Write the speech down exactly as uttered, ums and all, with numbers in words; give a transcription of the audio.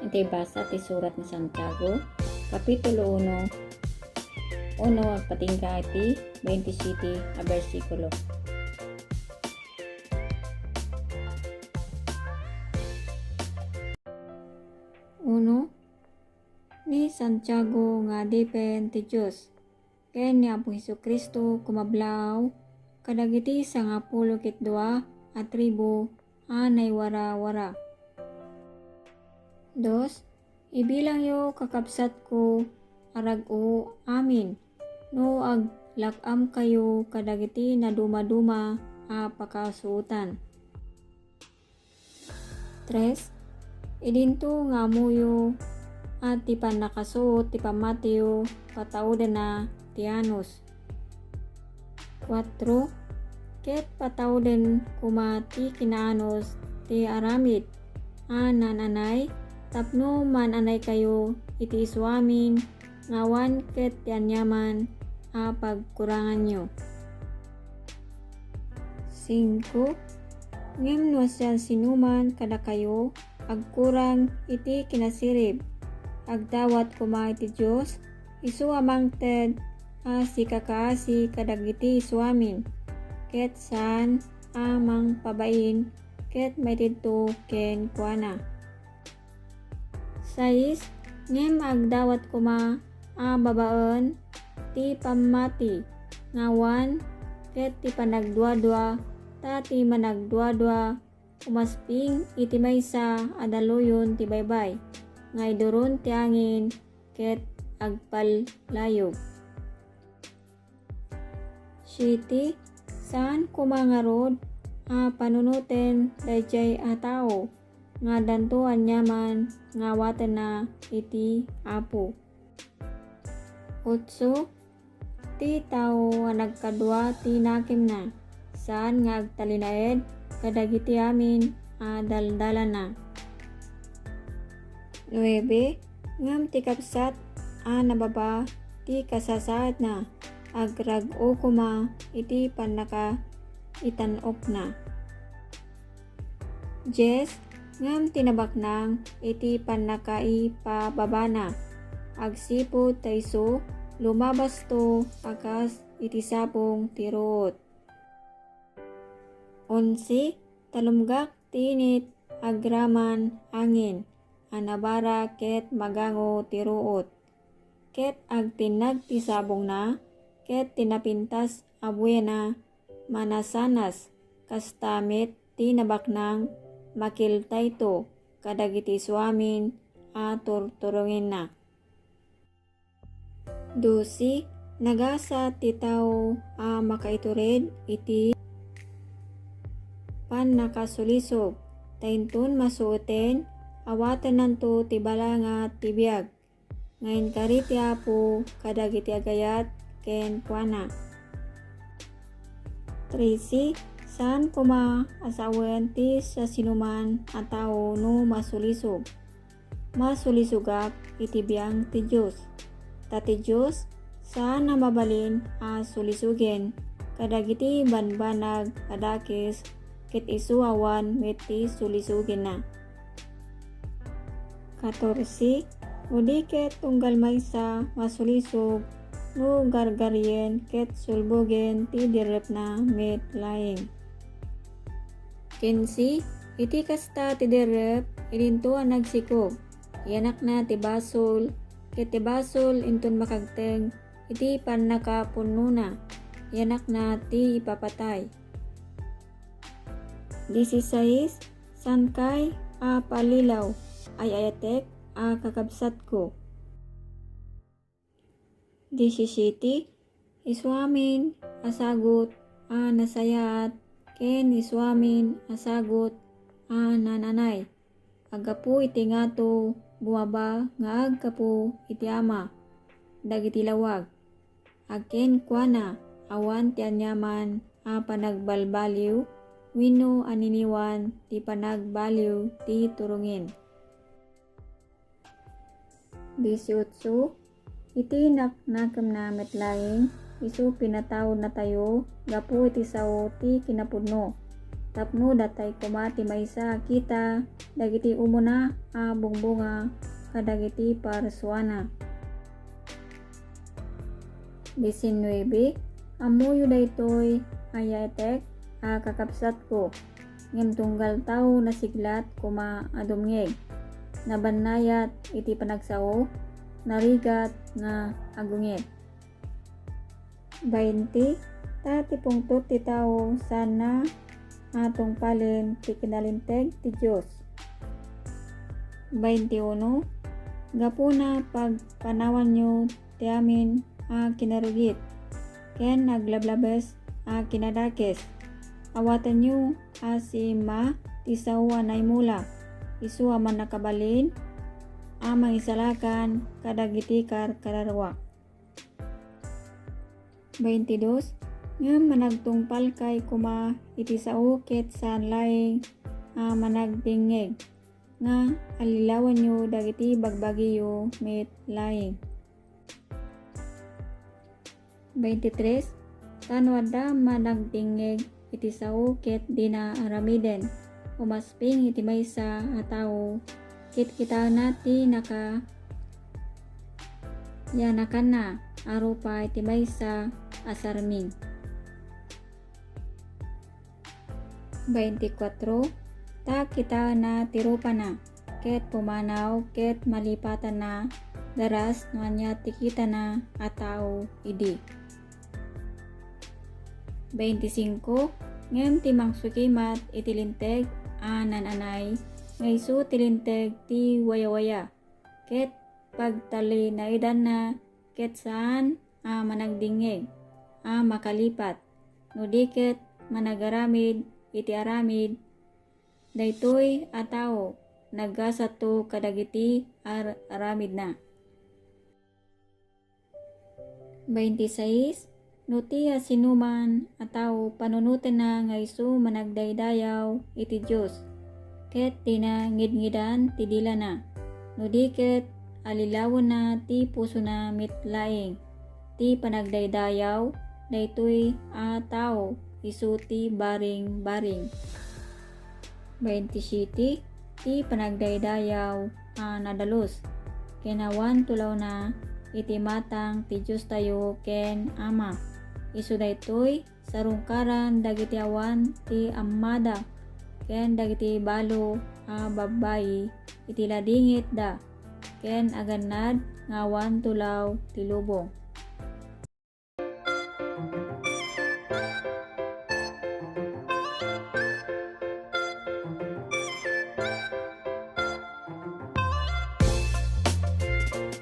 Iti basa ti surat ni Santiago, Kapitulo uno, uno agpatingga iti twenty-siete a bersikulo. Uno, ni Santiago nga adipen ti Dios, ken ni Apo Jesu-Cristo kumablaaw kadagiti sangapulo ket dua a tribu a naiwara-wara. Dos, ibilangyo, kakabsatko, a rag-o amin no aglak-amkayo kadagiti nadumaduma a pakasuotan. Tres, idinto nga ammoyo a ti pannakasuot ti pammatiyo pataudenna ti anus. Kuatro, ket patauden koma ti kinaanus ti aramid a naan-anay tapno maan-anaykayo iti isuamin nga awan ket ti aniaman a pagkuranganyo. Singko, ngem no sian-sinoman kadakayo agkurang iti kinasirib, agdawat koma iti Dios, isu a mangted a sikakaasi kadagiti isuamin, ket saan a mangpabain ket maitedto kenkuana. Sais, ngem agdawat koma a babaen ti pammati nga awan ket ti panagduadua, ta ti managduadua umasping iti maysa a daluyon ti baybay nga iduron ti angin ket agpallayog. Siete, saan koma ngarud a panunoten daydiay a tao nga addanto aniaman nga awatenna iti Apo. Otso, ti tao a nagkadua ti nakemna, saan nga agtalinaed kadagiti amin a daldalanna. Nuebe, ngem ti kabsat a nababa ti kasasaadna, agrag-o koma iti pannakaitan-okna. Dies, ngem ti nabaknang iti pannakaipababana, agsipud ta isu lumabasto a kas iti sabong ti ruot. Onse, talumgak ti init agraman angin a nabara ket magango ti ruot, ket agtinnag ti sabongna ket ti napintas a buena manasanas, kasta met ti nabaknang makiltayto kadagiti isuamin a turturongenna. Dose, nagasat ti tao a makaitured iti pannakasulisog, ta inton masuoten, awatennanto ti balangat ti biag nga inkari ti Apo kadagiti agayat kenkuana. Trese, saan koma a sawen ti siasinoman a tao no masulisog. Masulisogak iti biang ti Dios. Ta ti Dios, saan a mabalin a sulisogen kadagiti banbanag a dakes, ket isu awan met ti sulisogenna. Katorse, no di ket tunggal maysa masulisog no gargarien ket sulbogen ti dirrepna met laeng. Kinse, iti kasta ti dirrep, idinto a nagsikog, yanakna ti basol, ket ti basol inton makagteng iti pannakapunnona, yanakna ti ipapatay. Disisais, saankay a pallilaw, ay-ayatek a kakabsatko. Disisiete, isuamin a sagut a nasayaat ken isuamin a sagut a naan-anay. Aggapu iti ngato, bumaba nga aggapu iti Ama dagiti lawag. Agkenkuana, awan ti aniaman a panagbalbaliw wenno aniniwan ti panagbaliw ti turongen. Disiotso, iti naknakemna met laeng, isu pinataudnatayo gapu iti sao ti kinapudno. tapno datay koma ti maysa a kita dagiti umuna a bungbunga kadagiti parsuana. Diecinueve, ammoyo daytoy a yaetek a kakabsatko, ngem tunggal tao nasiglat koma a dumngeg. Nabannayat iti panagsao, narigat nga agungit. Bainte, ta ti pungtot ti tao saanna a tungpalen ti kinalinteg ti Dios. Bainte uno, gapuna pagpanawanyo ti amin a kinarugit ken aglablabes a kinadakes. Awatenyo a si Emma ti sao a naimula, isu a mannakabalin a mangisalakan kadagiti karkararuak. Baintidos, ngem managtungpalkay koma iti sao ket saan laeng a managdingngeg, nga allilawanyo dagiti bagbagiyo met laeng. Baintitres, ta no adda managdingngeg iti sao ket dina aramiden, umasping iti maysa a tao, ket kitaenna ti naka-, yanakanna a rupa iti maysa a sarming. Baintikwatro, ta kitaenna ti rupana, ket pumanaw, ket malipatanna, daras no ania ti kitana a tao idi. Baintisingko, ngem ti mangsukimat iti linteg a naan-anay, nga isu ti linteg ti wayawaya, ket pagtalinaedanna, ket saan a managdingngeg a makalipat, no di ket managaramid iti aramid daytoy a tao, naggasatto kadagiti ar-aramidna. Baintisais, no ti asinoman a tao panunotenna nga isu managdaydayaw iti Dios, ket dina ngidngidan ti dilana, no di ket allilawenna ti pusona met laeng, ti panagdaydayaw daytoy a tao isu ti baringbaring. Baintisiete, ti panagdaydayaw a nadalus, ken awan tulawna iti matang ti Diostayo ken Ama. Isu daytoy, sarungkaran dagiti awan ti ammada, ken dagiti balo a babbai iti ladingitda, ken agannad nga awan tulaw ti lubong.